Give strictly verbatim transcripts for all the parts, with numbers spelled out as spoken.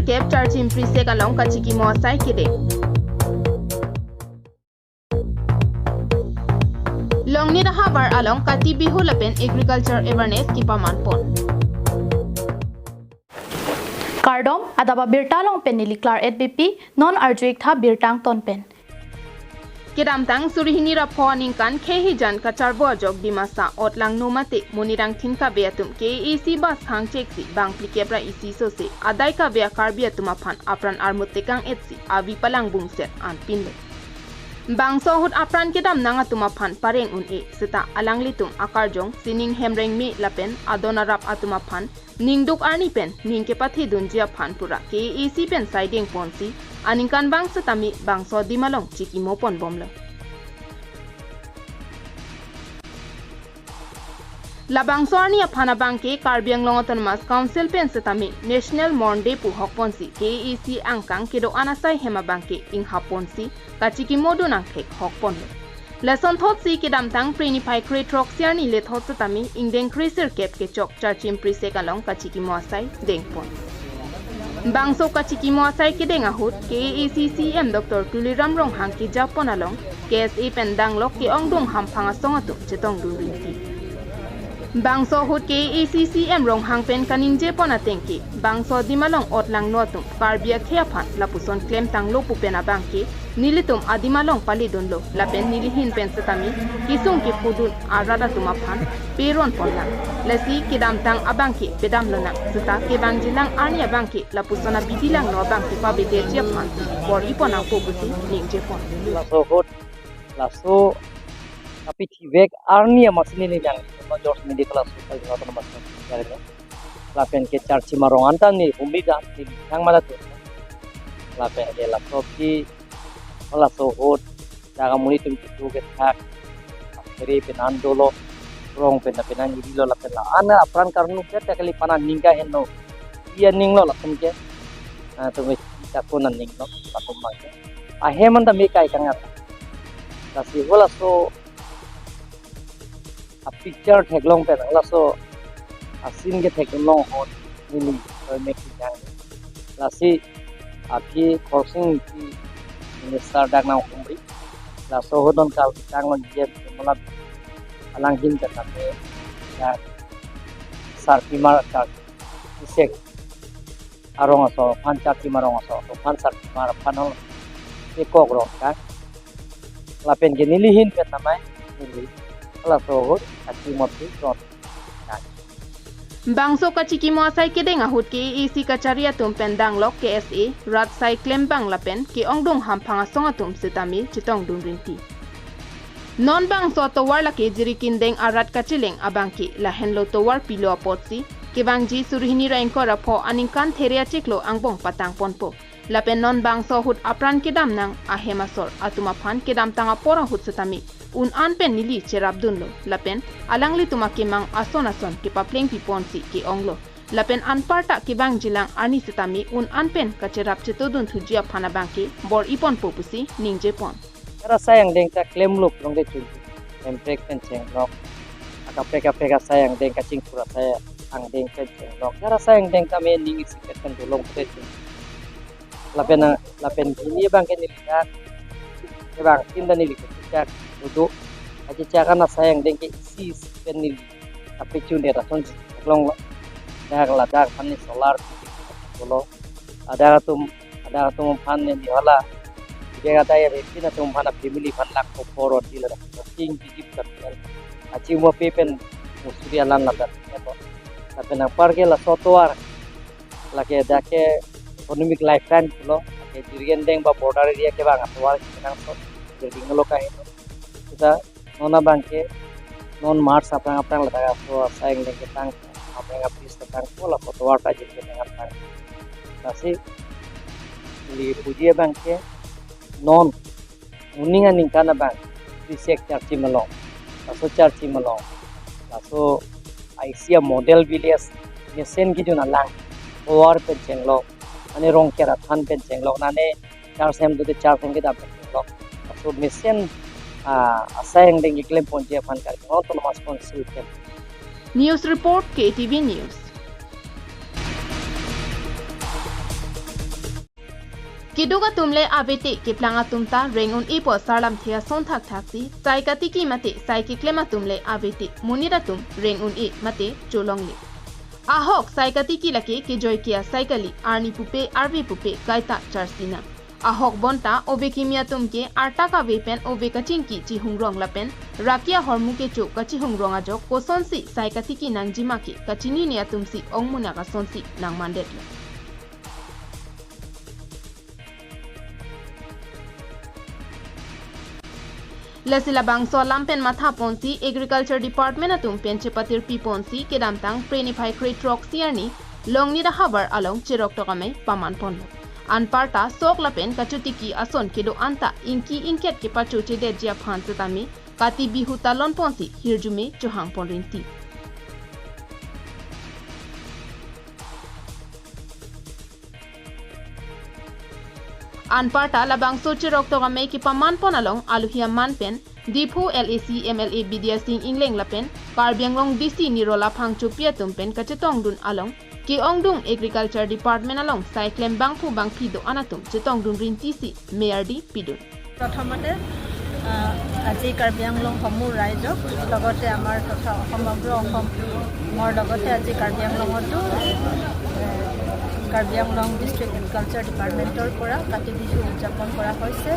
kep Charchim Prisek along kachikimo asai kedeng. Longnit ahavar along Kati Bihu lapen agriculture awareness kepaman pon. Kardom, adap abirta along pen neli Claret Beypi, non arju-ik tha birta angton pen. Kedamtang suri hini ra pho aningkan khei hijan kacharbo ajok Dimasa ot langno mate monit angthin kave atum K A A C bus thangchek si bang phlikep ra isi sose adai kave a-Karbi atum aphan apran armut tekang-et si avi palang bungset anpinlo. Bangso ahut apran kedam nang atum aphan pareng un-e seta alanglitum akarjong sining hem rengme lapen adon arap atum aphan ningduk arni pen ning kepathedunji aphan pura K A A C pen sai dengponsi aningkanvang setame bangso adim along chikimo ponbomlo. Labangso arni aphan abangke Karbi Anglong Autonomous Council pen setame National Mourning Day puhokponsi K A A C angkang kedo-an asai hem abangke inghapponsi kachikimo dun angthek hokponlo. Lasonthotsi kedamtang Phre niphai kre-throksi arni lethot setame ingdeng kre-sirkep kechok Charchim Prisek along kachikimo asai dengpon. Bangso kachikimo asai kedeng ahut K A A C C E M Doctor Tuliram Ronghang kejapon along K S A pen danglok ke-ongdung hamphang asong atum chetongdun rinti. Bangso ahut K A A C C E M Ronghang pen kaningjepon atengke bangso adim along ot langno atum Karbi akhei aphan lapuson klemtanglo pu pen abangke nelitum adim along paledunlo lapen neli ahin pen setame kesung kepudun arat atum aphan peron ponlang. Lasi kedamtang abangke pedamlonang seta kevangjilang arni abangke lapuson abidi langno abangke pabedeji aphan bor-ipon nangpo pusi ningjepon. Laso ahut, laso kapithivek arni amatsi neli nang no George Medical Hospital, Jilata Hospital, lapen ke Charchim arong anta neli humri dam, neli thang mala tu. Lapen ke laso aphi, laso ahut, jaga monit atum kitu kethak, kere pen an dolo, rong pen pen an iri lo lapen la. Ana apran karnu ke ta kali pana ningka henlo. Iya ninglo latum ke. Ah, tum ke ta kona ninglo, latum abangke. Ahem anta me kai kangat. Lasi halaso a-picture theklong pen, laso a-scene ketheklong ahut neli, eh, mek kejang. Lasi aphi Khorsing Engti Minister dak nanghumri. Laso ahut non kal tanglo J M Timolap alang ahin pen name ya Sarpimar Charchim Prisek arong aso aphan, Charchim arong aso aphan, Sarpimar aphan hong ekok rong ka. Lapen ke neli ahin pen namai neli laso ahut kachimot si jon. Bangso kachikimo asai kedeng ahut K A A C kachari atum pen danglok K S A, rat sai klembang lapen ke-ongdung hamphang asong atum setame chetongdun rinti. Non bangso atovar lake jiri kindeng arat kacheleng abangke lahenlo tovar pilo apotsi kevangji suri hini ra ingkoi ra pho aningkan there achiklo angbong patangponpo. Lapen non bangso ahut apran kedam nang ahem asor atum aphan kedamtang apor ahut setame un-an pen neli cherapdunlo. Lapen alanglitum akemang ason ason kepaplengpiponsi ke-onglo. Lapen anparta kevangjilang arni setame un-an pen kacherap chetongdun thuji aphan abangke bor-iponpo pusi ningjepon. Kara asai angdeng ta klemlo pulongte chun. Hemprek pen chenglok. Akaprek kaprek asai angdeng kachingthur asai angdeng pen chenglok. Kara asai angdeng ta me ning isi pen dolong pute chun. Lapen, lapen hini abangke neli dak. Kevang tin ta neli kechak duduk. Aji chak an asai angdeng ke isi isi pen neli. Tapi chun de rason longlok. Dak ladak aphan ni solar dolo. Ladak atum, ladak atum aphan ni hala. Dia kata ya, pin atum aphan family aphan lakh ko koron di ladak. King di di kan. Achi mo pe pen musuri alan ladak. Lapen anpar ke laso atovar. Lake dak ke economic lifeline pulo. Lake jiri kindeng ba border area kevang atovar ke nangso. Jiri ngalo kahe. Kita non abangke non March aphrang aphrang ladak aso asai angdeng ketang, aphrang apis ketang, ko laso atovar ta jiri ketang aphrang. Lasi neli puji abangke non moning aningkan abang Prisek Charchim along, laso Charchim along, laso isi a-model village mesen kejun alang tovar pen chenglok, ane rong kerathan pen chenglok, nane charchim dute charchim kedam pen chenglok. Laso mesen, ah, asai angdeng keklem ponji aphan Karbi Anglong Autonomous Council pen. News report, K T V News. Keduk atum le avete keplang atum ta reng un-e pu asarlamthe ason thakthaksi sai katiki mate sai keklem atum le avete monit atum reng un-e mate cholongle. Ahok sai katiki lake kejoi ke asai kali, arni pupe arve pupe kaita charsinang. Ahok bonta ove kimi atum ke arta kave pen ove kachingki chihungrong lapen raki ahormu kecho kachihungrong ajok kosonsi sai katiki nangjima ke kachinine atumsi ongmunak asonsi nangmandetlo. Lasi labangso alam pen mathaponsi Agriculture Department atum pen chepatirpiponsi kedamtang Phre niphai kre throksi arni Longnit ahavar along Cheroktok Amei pamanponlo. Anparta sok lapen kachotiki ason kedo-an ta ingki ingket kepachochedetji aphan setame Kati Bihu talonponsi hirjume chohangpon rinti. Anparta labangso Cheroktok Amei kepamanpon along alohi aman pen Diphu L A C M L A Bidya Sing Engleng lapen Karbi Anglong D C Nirola Phangchopi atum pen kachetongdun along ke-ongdung Agriculture Department along sai klem bangphu bangphi do-an atum chetongdun rintisi meyardi pidun. প্ৰথমতে, আহ, আজি কাৰ্বি আংলং সমূহ ৰাইজক, লগতে আমাৰ তথা সমগ্ৰ অসমৰ লগতে আজি কাৰ্বি আংলঙতো, এ, কাৰ্বি আংলং ডিষ্ট্ৰিক্ট এগ্ৰিকালচাৰ ডিপাৰ্টমেণ্টৰ পৰা কাতি বিহু উদযাপন কৰা হৈছে।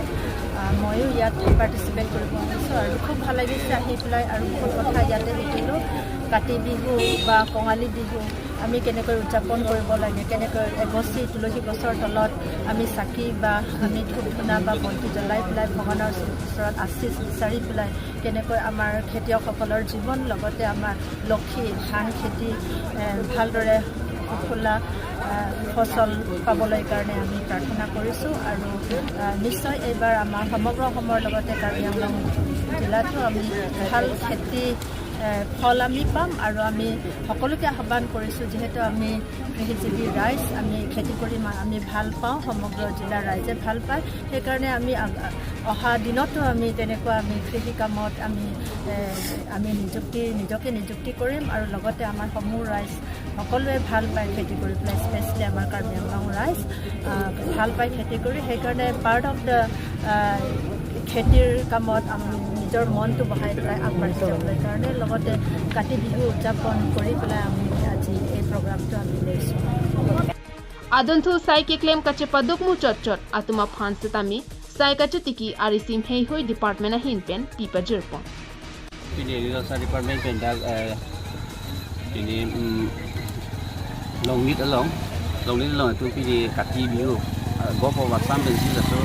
আহ, ময়ো ইয়াত পাৰ্টিচিপেট কৰিব আহিছোঁ আৰু খুব ভাল লাগিছে আহি পেলাই আৰু বহুত কথা ইয়াতে শিকিলোঁ। কাতি বিহু বা কঙালী বিহু আমি কেনেকৈ উদযাপন কৰিব লাগে, কেনেকৈ এগছি তুলসী গছৰ তলত আমি চাকি বা আমি ধূপ ধূনা বা বন্তি জ্বলাই পেলাই ভগৱানৰ ওচৰত আশীষ বিচাৰি পেলাই কেনেকৈ আমাৰ খেতিয়কসকলৰ জীৱন, লগতে আমাৰ লক্ষী ধান খেতি, এ, ভালদৰে সুফলা, এ, ফচল পাবলৈ কাৰণে আমি প্ৰাৰ্থনা কৰিছোঁ। আৰু, এ, নিশ্চয় এইবাৰ আমাৰ সমগ্ৰ অসমৰ লগতে কাৰ্বি আংলং জিলাতো আমি ভাল খেতি, এ, ফল আমি পাম। আৰু আমি সকলোকে আহ্বান কৰিছোঁ, যিহেতু আমি কৃষিজীৱী ৰাইজ, আমি খেতি কৰি মা-, আমি ভাল পাওঁ, সমগ্ৰ জিলাৰ ৰাইজে ভাল পায়। সেইকাৰণে আমি আগ-, অহা দিনতো আমি তেনেকুৱা আমি কৃষি কামত আমি, এ, আমি নিযুক্তি, নিজকে নিযুক্তি কৰিম আৰু লগতে আমাৰ সমূহ ৰাইজ সকলোৱে ভাল পায় খেতি কৰি পেলাই, স্পেচিয়েলি আমাৰ কাৰ্বি আংলং ৰাইজ, আহ, ভাল পায় খেতি কৰি। সেইকাৰণে পাৰ্ট অফ দ্য, আহ, খেতিৰ কামত আমি নিজৰ মনটো বহাই পেলাই আগবাঢ়ি যাবলৈ কাৰণে লগতে কাতি বিহু উদযাপন কৰি পেলাই আমি আজি এই প্ৰগ্ৰামটো আমি লৈছোঁ। Adunthu sai keklem kachepaduk muchotchot atum aphan setame sai kachotiki arisim heihui department ahin pen pipajirpon. Pini Agriculture Department pen dak, eh, pini, mm, Longnit along, Longnit along itu pini Kati Bihu, eh, gopo watsam pensi laso,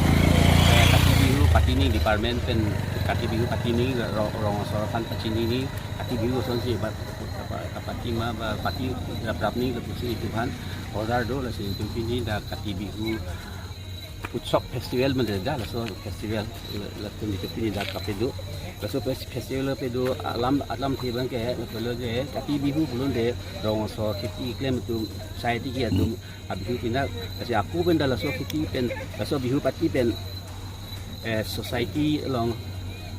eh, Kati Bihu patini department pen Kati Bihu patini ro-, rong asor aphan pachinine Kati Bihu asonsi bat apa, apa tima ba pati raprap ni lapusi itu aphan order do, lasi itu pini dak Kati Bihu Utsav festival mande dak, laso festival la, latum itu pini dak kapedo. Laso fes-, festival pedo alam, alamthe abang ke, lapulo ke, Kati Bihu pulote rong asor kheti klem atum, sai tiki atum abihu pina, lasi ako pen dak laso kheti pen, laso bihu pati pen, eh, society along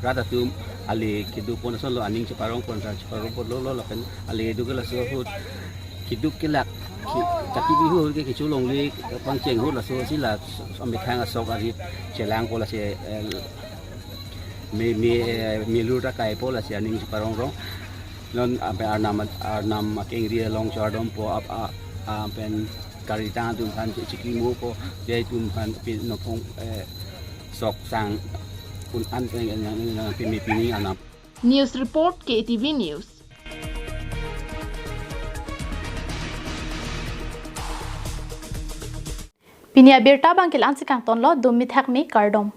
rat atum ale kedopon asonlo, aning cheparongpon, cheparongponlo, lo lapen ale kedo ke laso ahut keduk kelak, ki-, Kati Bihu ke kecholongle pangcheng ahut laso si la amethang asok arit chelangpo, lasi, eh, me, me, eh, melur ta kaipo, lasi aning cheparongrong. Non ape arnam, arnam akengri along chordompo ap, a, a, pen karitang atum aphan chikimopo, dei atum aphan pi nopong, eh, sok sang un an, eh, nang, nang, nang pimi pini anam. News report, K T V News. Pini abirta abang ke la-ansi kangtonlo, dum mithak me kardom.